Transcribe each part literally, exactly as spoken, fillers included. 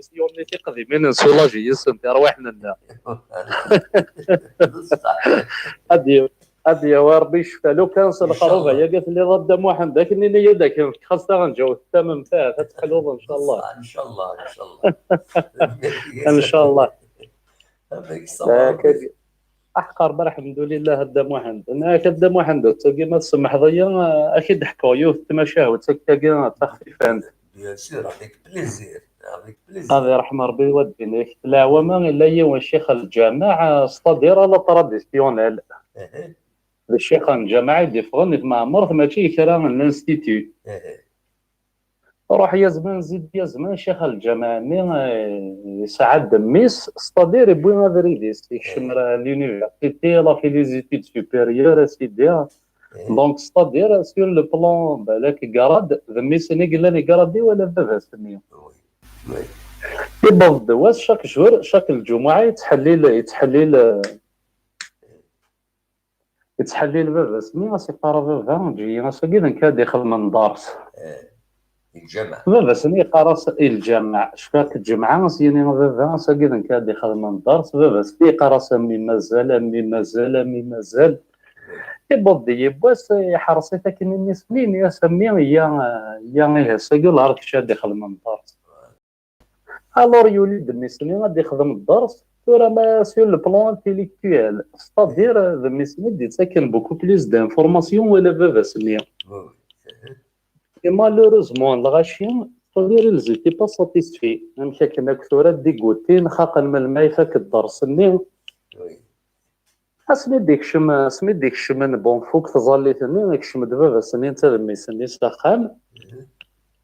siyoni tiqdimin n sulaj yis-sent irwaḥen-nneɣ. Ad y-, ad yawi Ṛebbi ccfa. Lukan s leqrub-agi telliḍ a Dda Muḥend, akken ini-yi-d akken xas taɣenǧawt tamemt ahat ad teḥluḍ, ncallah. Ncallah, ncallah. Ncallah. Aḥeqq Ṛebbi, lḥemdulillah, a Dda Muḥend. Nekk a Dda Muḥend, ad tagi ma tsemḥeḍ-iyi, ad k-id-ḥkuɣ yiwet n tmacahut akkagi taxfifant. Bien sûr, avec plaisir, avec plaisir. Ad iṛḥem Ṛebbi waddin-ik. Leɛwama illa yiwen ccix n lǧameɛ, c'est-à-dire à la traditionnelle. D ccix n lǧameɛ i d-iffɣen i tmeɛmert, mačči i kra n l'institut. Ruḥ yazman, zid yazman, ccix n lǧameɛ-nni, eh, yesɛa-d mmi-s, c'est-à-dire yewwi abrid-is, yekcem ar l'université, il a fait les études supérieures, et cetera. Donc, c'est-à-dire, sur le plan, balak, grade, d mmi-s-nni i yellan igradi wala d baba-s-nni? Yewweḍ-d wass, chaque jour, chaque lǧumuɛa, yettḥellil, yettḥellil, eh, yettḥellil baba-s-nni, as-iqqar: "A baba, eǧǧ-iyi, ass-agi d nekk ad ixedmen dders." Baba-s-nni yeqqar-as i lǧameɛ, cfiɣ-k lǧemɛa, as-yini: "A baba, ass-agi d nekk ad ixedmen dders." Baba-s-nni yeqqar-as: "A mmi, mazal, a mmi, mazal, a mmi, mazal." Iwweḍ-d yiwwas, iḥres-it akken i mmi-s-nni, ini-as: "A mmi, iyya, iyya, ihi ass-agi lɛerḍ kečč ad ixedmen dders." Alors, yuli-d mmi-s-nni ad ixdem dders, tura ma sur le plan intellectuel, c'est-à-dire, d mmi-s-nni i d-yettaken beaucoup plus d'informations wala baba-s-nni. Et malheureusement, lɣaci, c'est-à-dire, ils étaient pas satisfaits. Amek akken akk tura d-igutin, xaqen melmi ifak dders-nni. Asmi d-ikcem, asmi d-ikecmen, bon, fuk tẓallit-nni, ikcem-d baba-s-nni netta d mmi-s-nni s axxam.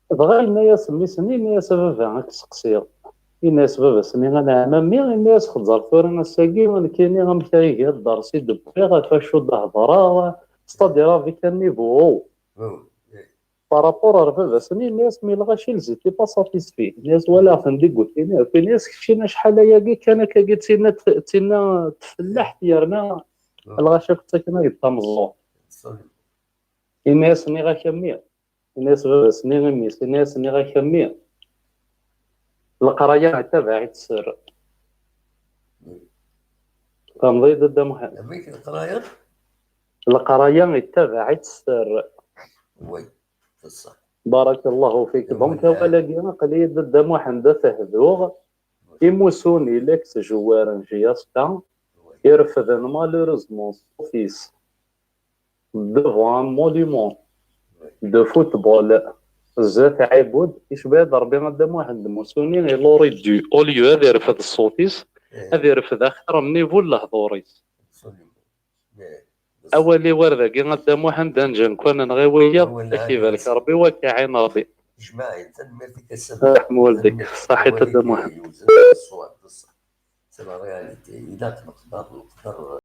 Dɣa yenna-yas mmi-s-nni, yenna-yas: "A baba, ad k-seqsiɣ." Yenna-yas baba-s-nni: "Anɛam a mmi." Yenna-yas: "Xezzeṛ tura ass-agi, nekkini amek ara iga dders i d-wwiɣ, ɣef wacu d-hedṛeɣ, c'est-à-dire avec un niveau haut par rapport ar baba-s-nni." Yenna-yas: "Mais lɣaci, ils étaient pas satisfaits." Yenna-yas: "Walaɣ-ten d igutin akk." Yenna-yas: "Keččini acḥal ayagi kan akkagi d tinna, d tinna tfellaḥt, yerna lɣaci akk ttaken-ak-d tameẓẓuɣt." Yenna-yas: "Nniɣ-ak a mmi." Yenna-yas baba-s-nni i mmi-s, yenna-yas: "Nniɣ-ak a mmi, leqraya ittabaɛ-itt sser." Tfehmeḍ-iyi-d a Dda Muḥend? Amek leqraya? Leqraya ittabaɛ-itt sser. Way, d ṣṣeḥ. Barakallahu fik. Donc, awal-agi, aql-iyi-d a Dda Muḥend ad t-hduɣ. Imusuni la k-ttjewwaren jiyaṣka, irefden malheureusement ṣṣut-is devant un monument de football, zdat Ɛibud, icba-d Ṛebbi a Dda Muḥend Musuni, il aurait dû, au lieu ad irfed ṣṣut-is, ad irfed axir nnivu n lehdur-is. Awal-iw ar dagi a Dda Muḥend, anǧa nekk ad nenɣi wiyaḍ, ad k-ibarek Ṛebbi, wa k-iɛin Ṛebbi. Jmaɛin, tanemmirt-ik a Samuel. Ṛeḥm waldik. Ṣaḥit a Dda Muḥend. C'est la réalité. Ilaq leqder, leqder.